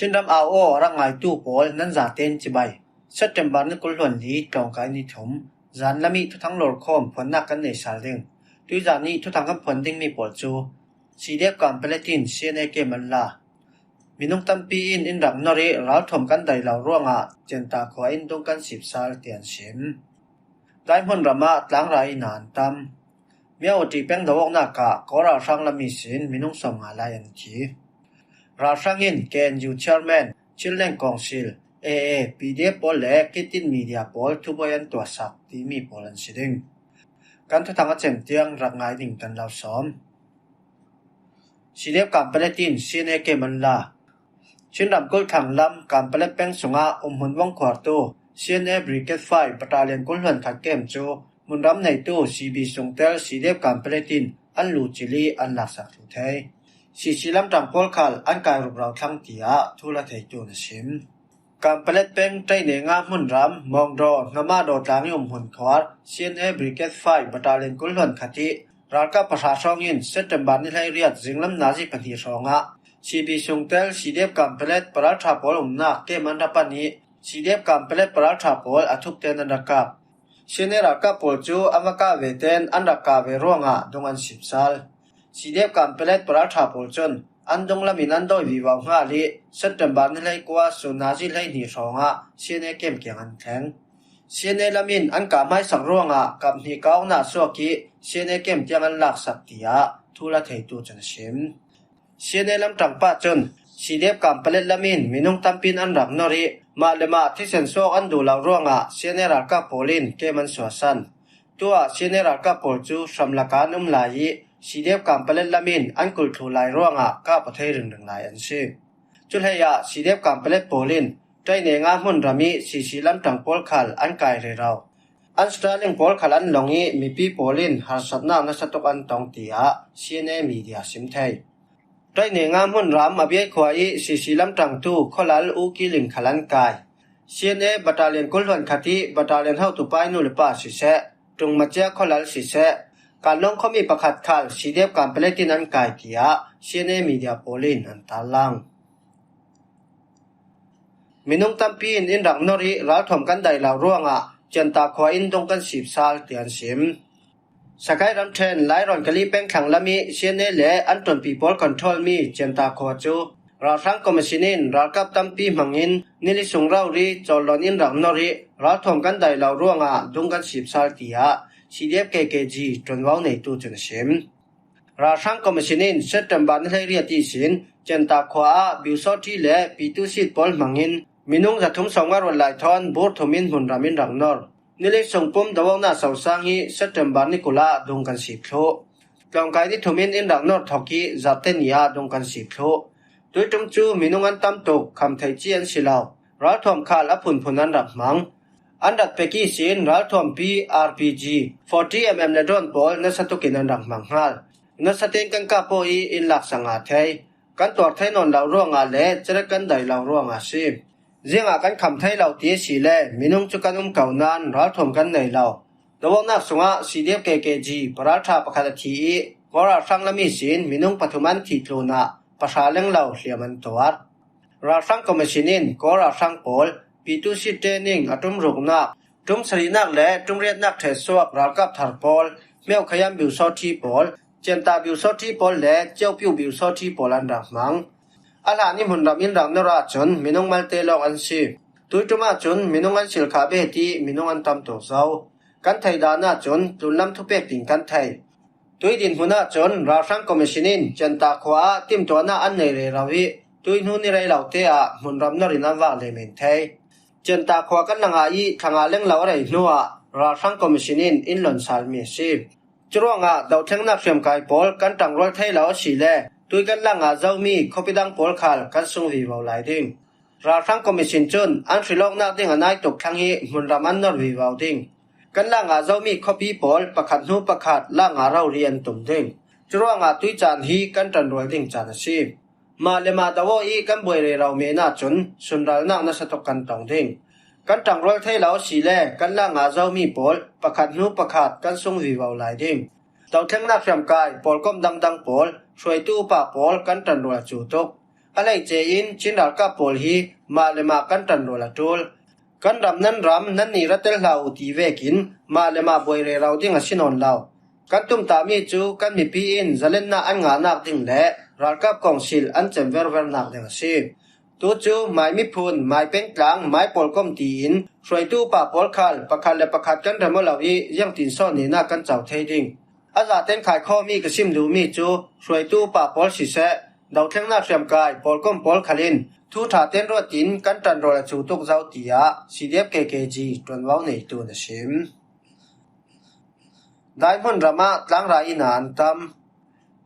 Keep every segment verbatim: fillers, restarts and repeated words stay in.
Chinram au aw a rak ngaitu pawl nan zaten cibai. September ni kul hluan li tlawngkai ni thum, zan lam i thuthang lawrkhawm phuannak kan nei sal ding. Tuizan i thuthang kan phuan dingmi pawl cu C D F Kanpalet in C N A kem an la. Minung tampi in in rak nor i ralthuam kan dai lo ruangah Cianta khua in dung kan sip sal tian sim. Dai hmun ramah tlangrai in an tam. Myawaddy peng do awknak ah Kawl ralhrang lam ihsin minung sawmnga lai an thi. Ralhrang in K N U chairman, Chinland Council, A A, P D F pawl le Kitin media pawl thubuai an tuahsak timi pawl an si ding. Kan thuthang a cem tiang rak ngai ding kan lo sawm. C D F Kanpalet in C N A kem an la. Chin ramkulh thlang lam Kanpalet peng sungah umhmun vongkhuartu C N A Brigade five Battalion kul hluan khat kem cu hmunram neitu C B sungtel C D F Kanpalet in an lu cil i an laksak thlu thei. C C lamtang pawl khal an kai rukro thlang tiah thu la theitu na sim. Kanpalet peng Tainenga hmunram Mawngdaw Hnamadaw tlang i umhmun khuar C N A Brigade five Battalion kul hluan khat i ralkap pahra hrawngin September ni hleiriat zinglam nazi pahnih hrawngah C B sungtel C D F Kanpalet paralṭha pawl umnak kem an ra pan i C D F Kanpalet paralṭha pawl a thukten an ra kap. C N A ralkap pawl cu an va kah ve ten an rak kah ve ruangah dung an sip sal. C D F Kanpalet paralṭha pawl cun an dunglam in an dawi vivo hngal i September ni hleikua sun nazi hleihnih hrawngah C N A kem kiang an thleng. C N A lam in an kah hmaisak ruangah kap hnih kah awknak suak i C N A kem tiang an laksak tiah thu la theitu cun a sim. C N A lamtang pa cun C D F Kanpalet lam in minung tampi in an rak nor i mah le mah thisen suak an duh lo ruangah C N A ralkap pawl in kem an suahsan. Tuah C N A ralkap pawl cu hramlak ah an um lai i C D F Kanpalet lam in an kulh thluh lai ruangah kah paw thei ringring lai an si. Cuhleiah C D F Kanpalet pawl in Tainenga hmunram i C C lamtang pawl khal an kai rero. An Starlink pawl khal an long i mipi pawl in harsatnak nasa tuk an tong tiah C N A media sim thei. Tainenga hmunram a biai khua i C C lamtang tu khualal U Ki Ling khal an kai. C N A Battalion kul hluan khat i Battalion hotu pa i nu le pa siseh, Tung Macia khualal siseh, Kanlawng khuami pakhat khal C D F Kanpalet in an kai tiah C N A media pawl in an tarlang. Minung tampi in in rak nor i ralthuam kan dai lo ruangah Cianta khua in dung kan sip sal tiah an sim. Sakai ramṭhen Lairawn Kali peng thlang lam i C N A le an ṭuanpi pawl control mi Cianta khua cu ralhrang commission in ralkap tampi hmangin nili sung rori cawllawn in rak nor i ralthuam kan dai lo ruangah dung kan sip sal tiah C D F K K G ṭuanvo neitu cun a sim. Ralhrang commission in September ni hleiriat ihsin Cianta khua ah Biusawṭhi le Pitusit pawl hmangin minung zathum sawmnga ruat lai thawn bur thum in hmunram in rak nor. Nili sungpum do awknak sosang i September ni kul ah dung kan sip thluh. Tlawngkai ni thum in in rak nor thawk i zate ni ah dung kan sip thluh. Tuiṭum cu minung an tam tuk, kham thei ci an si lo. Ralthuam khal a phunphun an rak hmang. An rak pek ihsin ralthuampi R P G, forty M M le drone pawl nasa tuk in an rak hmang hngal. Nasa tein kan kah paw i in laksak ngah thei. Kan tuar thei nawn lo ruangah le cerek kan dai lo ruangah a si. Ziangah kan kham thei lo ti a si le minung cu kan um ko nain ralthuam kan nei lo. Do awknak sungah C D F K K G paralṭha pakhat a thi i Kawl ralhrang lam ihsin minung pathum an thih tlunah pahra lenglo hliam an tuar. Ralhrang commission in Kawl ralhrang pawl Pitusit training a ṭum ruknak, ṭum sarihnak le ṭum riatnak ṭheh suak ralkap thar pawl, Hmeo Khayam Biusawṭhi pawl, Cianta Biusawṭhi pawl le Ciopiu Biusawṭhi pawl an rak hmang. A hlan i hmunram in rak nor ahcun minung malte lawng an si. Tuiṭum ahcun minung an silkhah bet i minung an tam tuk zo. Kan theih dan ahcun tlunlam thupek ding kan thei. Tui dinhmun ahcun ralhrang commission in Cianta khua ah timtuahnak an nei rero i tuihnu ni rei lo te ah hmunram nor in an vak le men thei. Cianta khua kan la ngah i thla nga lenglo a rei hnuah ralhrang commission in in lon salmi a si. Curuangah dohthlengnak hriamkai pawl kan ṭangrual thei lo a si le tui kan la ngah zomi khuapi dang pawl khal kan sung vivo lai ding. Ralhrang commission cun an hrilawknak ding a nai tuk thlang i hmunram an nor vivo ding. Kan la ngah zomi khuapi pawl pakhat hnu pakhat la ngah rori an tum ding. Curuangah tui caan hi kan ṭanrual ding caan a si. Mah le mah do aw i kan buai rero men ahcun sunralnak nasa tuk kan tong ding. Kan ṭangrual thei lo a si le kan la ngah zomi pawl pakhat hnu pakhat kan sung vivo lai ding. Dohthlengnak hriamkai, pawlkom dangdang pawl, hruaitu upa pawl kan ṭanrual cu tuk. A hleice in Chin ralkap pawl hi mah le mah kan ṭanrual a ṭul. Kan ram nan ram nan ni ra tel hlah uh ti vekin mah le mah buai rero ding a si nawn lo. Kan tumtahmi cu kan mipi in zalennak an ngahnak ding le ralkap kawngsil an cem ververnak ding a si. Tu cu mai miphun, mai pengtlang, mai pawlkom tiin hruaitu upa pawl khal pakhat le pakhat kan rem aw lo ih ziangtin sawn hnenah kan co thei ding? A zaten khaikhawm ih ka sim duhmi cu hruaitu upa pawl siseh, dothlennak hriamkai pawlkom pawl khal in thu ṭha ten ruatin kan ṭanrual a cu tuk zo, tiah C D F K K G ṭuanvo neitu in a sim. Daihmun ramah tlangrai inn ah an tam.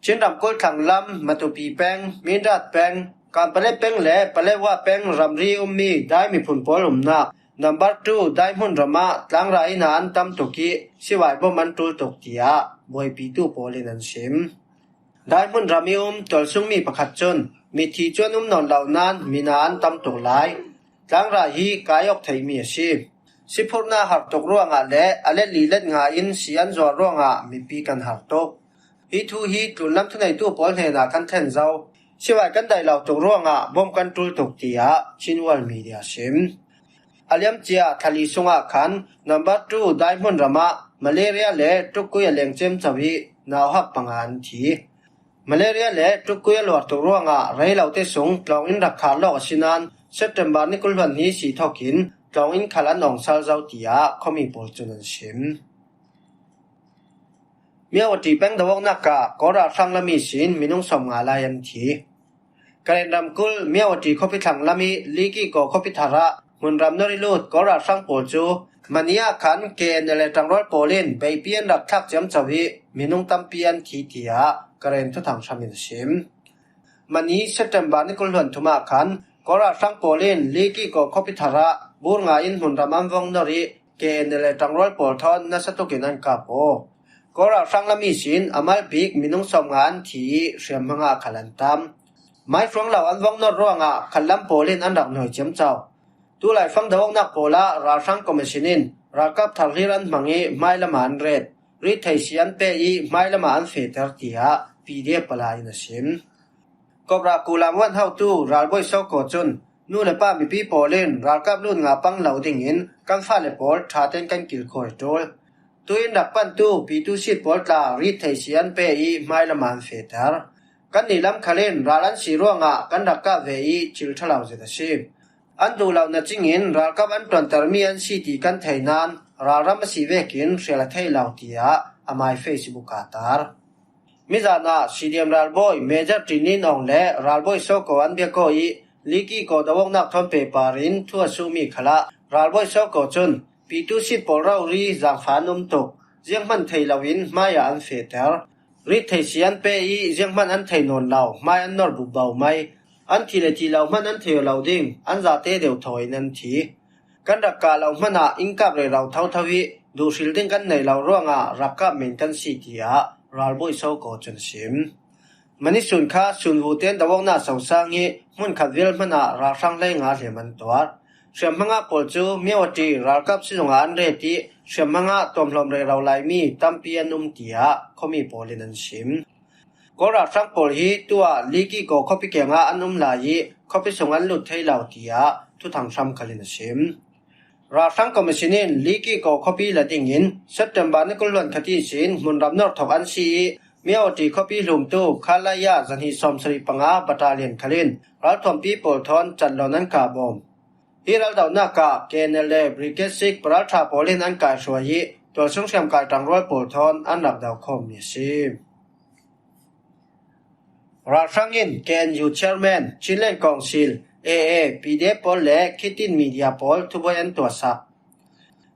Chin ramkulh thlang lam, Matupi peng, Mindat peng, Kanpale peng le Palewa peng ramri ummi Dai miphun pawl umnak number two Daihmun ramah tlangrai inn ah an tam tuk ih sivai bom an ṭul tuk, tiah buaipitu pawl in an sim. Daihmun ram ih um tualsungmi pakhat cun mithi cu an um nawn lo nain mina an tam tuk lai. Tlangrai hi kai awk theihmi a si. Siphurhnak har tuk ruangah le a let li let nga in si an zuar ruangah mipi kan har tuk. Hi thu hi tlunlam thuneitu pawl hnenah kan thlen zo. Sivai kan daih lo tuk ruangah bom kan ṭul tuk, tiah Chin World Media a sim. A liamcia thla li sungah khan number two Daihmun ramah malaria le ṭukkui a leng ciamco ih nauhak panga an thi. Malaria le ṭukkui a luar tuk ruangah reilote sung tlawng in rak khar lawk a si nain September ni kul hluan hnih si thokin tlawng in khal an awng sal zo, tiah khuami pawl cun an sim. Myawaddy peng do awknak ah Kawl ralhrang lam ihsin minung sawmnga lai an thi. Karen ramkulh Myawaddy khuapi thlang lam ih Likikaw khuapi thar ah hmunram nor ih lut Kawl ralhrang pawl cu mani ah khan K N L A ṭangrual pawl in beipi an rak thlak ciamco ih minung tampi an thi, tiah Karen thuthang hram in a sim. Mani September ni kul hluan thum ah khan Kawl ralhrang pawl in Likikaw khuapi thar ah bur nga in hmunram an vong nor ih K N L A ṭangrual pawl thawn nasa tukin an kap aw. Kawl ralhrang lam ihsin a mal bik minung sawmnga an thi ih hriamhmang ah khal an tam. Mai hruang lo an vong nor ruangah khallam pawl in an rak nuai ciamco. Tulaifang do awknak pawl ah ralhrang commission in ralkap tharhlir an hmang ih hmailam ah an ret. Rit thei si an pe ih hmailam ah an fehter, tiah P D F pala in a sim. Cobra Kulam wan hotu ralbawi Soko cun nu le pa mipi pawl in ralkap lut nga pang lo dingin kan fale pawl ṭha ten kan kilkhawi ṭul. Tuin rak pantu pitu sit pawl tla rit thei si an pe ih hmailam ah an fehter. Kannih lam khal in ral an si ruangah kan rak kah ve ih cil ṭha lo zet a si. An duh lo na cingin ralkap an ṭuantermi an si ti kan thei nain ralram a si vekin hrial a thei lo, tiah amai Facebook ah a tar. Mizan ah C D M ralbawi Major Ṭin Lin Awng le ralbawi Soko an biak aw ih Likikaw do awknak thawn pehpar in thu a suhmi khalah ralbawi Soko cun pitu sit pawl rori zangfah an um tuk. Zianghman thei loin hmai ah an fehter. Rit thei si an pe ih zianghman an thei nawn lo, hmai an nor bup bo mai. An thi le thi lo hman an thei aw lo ding, an zate deuh thaw in an thi. Kan rak kah lo hmanah inn kap rero thotho ih duhhril ding kan nei lo ruangah rak kap men kan si, tiah ralbawi Soko cun a sim. Mani sun kha sunvu ten do awknak sosang ih hmunkhat vial hmanah ralhrang hleinga hliam an tuar. Hriamhmang ah pawl cu Myawaddy ralkap sizungah an ret ih hriamhmang ah tuamhlawm rero laimi tampi an um, tiah khuami pawl in an sim. Kawl ralhrang pawl hi tuah Likikaw khuapi kengah an um lai ih khuapi sung an lut thei lo, tiah thuthang hram khal in a sim. Ralhrang commission in Likikaw khuapi la dingin September ni kul hluan khat ihsin hmunram nor thok an si ih Myawaddy khuapi hlumtu Khalaya zahnih sawmsarih panga battalion khal in ralthuampi pawl thawn catlawn an kah bawm. Hi raldohnak ah K N L A Brigade six paralṭha pawl in an kaihruai ih tualsung hriamkai ṭangrual pawl thawn an rak dokhawmmi a si. Ralhrang in K N U chairman, Chinland Council, A A, P D F pawl le Khitin media pawl thubuai an tuahsak.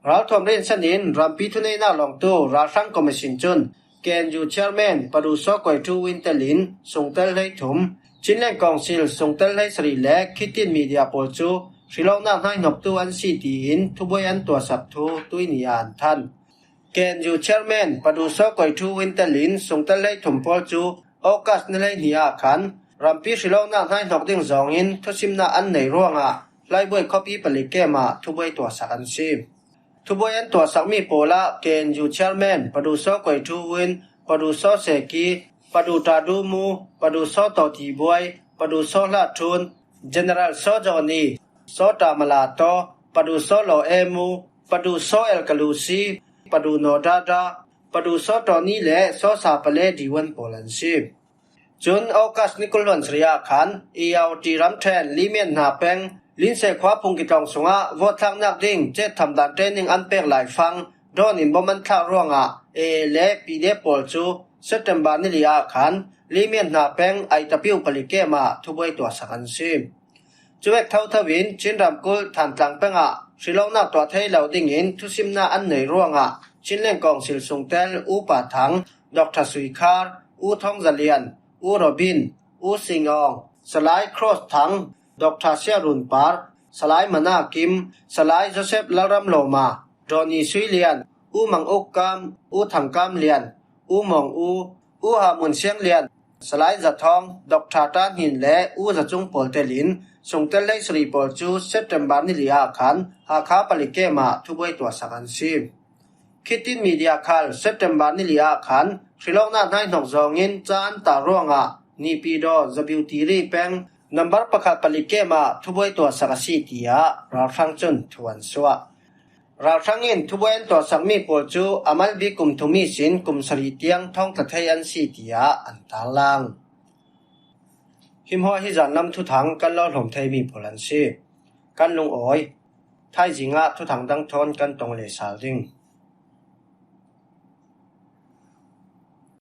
Ralthuam rinsan in rampi thuneihnak lawngtu ralhrang commission cun K N U chairman Padu Sawkoi Thu Win telin sungtel hleithum, Chinland Council sungtel hleisarih le Khitin media pawl cu hrilawknak hnaihnoktu an si tiin thubuai an tuahsak thu tuihni ah an thanh. K N U chairman Padu Sawkoi Thu Win telin sungtel hleithum pawl cu August ni hleihnih ah khan rampi hrilawknak hnaihnok ding zawngin thusimnak an nei ruangah Laibuai khuapi palik kem ah thubuai tuahsak an si. Thubuai an tuahsakmi pawl ah K N U chairman Padu Sawkoi Thu Win, Padu Saw Seki, Padu Ṭa Du Mu, Padu Saw Taw Ti Buai, Padu Saw Hla Thun, General Saw Johnny, Saw Ta Mala Taw, Padu Saw Law Emu, Padu Saw El Kalusi, Padu Naw Dada, Padu Saw Tawni le Saw Sa Pale Diwan pawl an si. Cun August ni kul hluan sarih ah khan A R T ramṭhen Limian hna peng Linse khua phungki tlawng sungah vote thlaknak ding cettham dan training an pek laifang drone in bom an thlak ruangah A A le P D F pawl cu September ni li ah khan Limian hna peng Aitapiu pali kem ah thubuai tuahsak an si. Cuvek thotho in Chin ramkulh Thantlang peng ah hrilawknak tuah thei lo dingin thusimnak an nei ruangah Chinland Council sungtel Upa Thang, Doctor Sui Khar, U Thawng Za Lian, U Robin, U Sing Aung, Salai Cross Thang, Doctor Sia Run Par, Salai Mana Kim, Salai Joseph Lalram Lawma, Dawni Sui Lian, U Mang Uk Kam, U Thang Kam Lian, U Mawng U, U Ha Mun Siang Lian, Salai Za Thawng, Doctor Tan Hin le U Za Cung pawl telin sungtel hlei sarih pawl cu September ni li ah khan Hakha pali kem ah thubuai tuahsak an si. Khitin media khal September ni li ah khan hrilawknak hnaihnok zawngin ca an tar ruangah Nipi Daw Zabiu Tiri peng nambar pakhat pali kem ah thubuai tuahsak a si, tiah ralhrang cun thu an suah. Ralhrang in thubuai an tuahsakmi pawl cu a mal bik kum thum ihsin kum sarih tiang thawngtla thei an si, tiah an tarlang. Himhawh hi zanlam thuthang kan lo hlawm theimi pawl an si. Kan lungawi. Thaizing ah thuthang dang thawn kan tong le sal ding.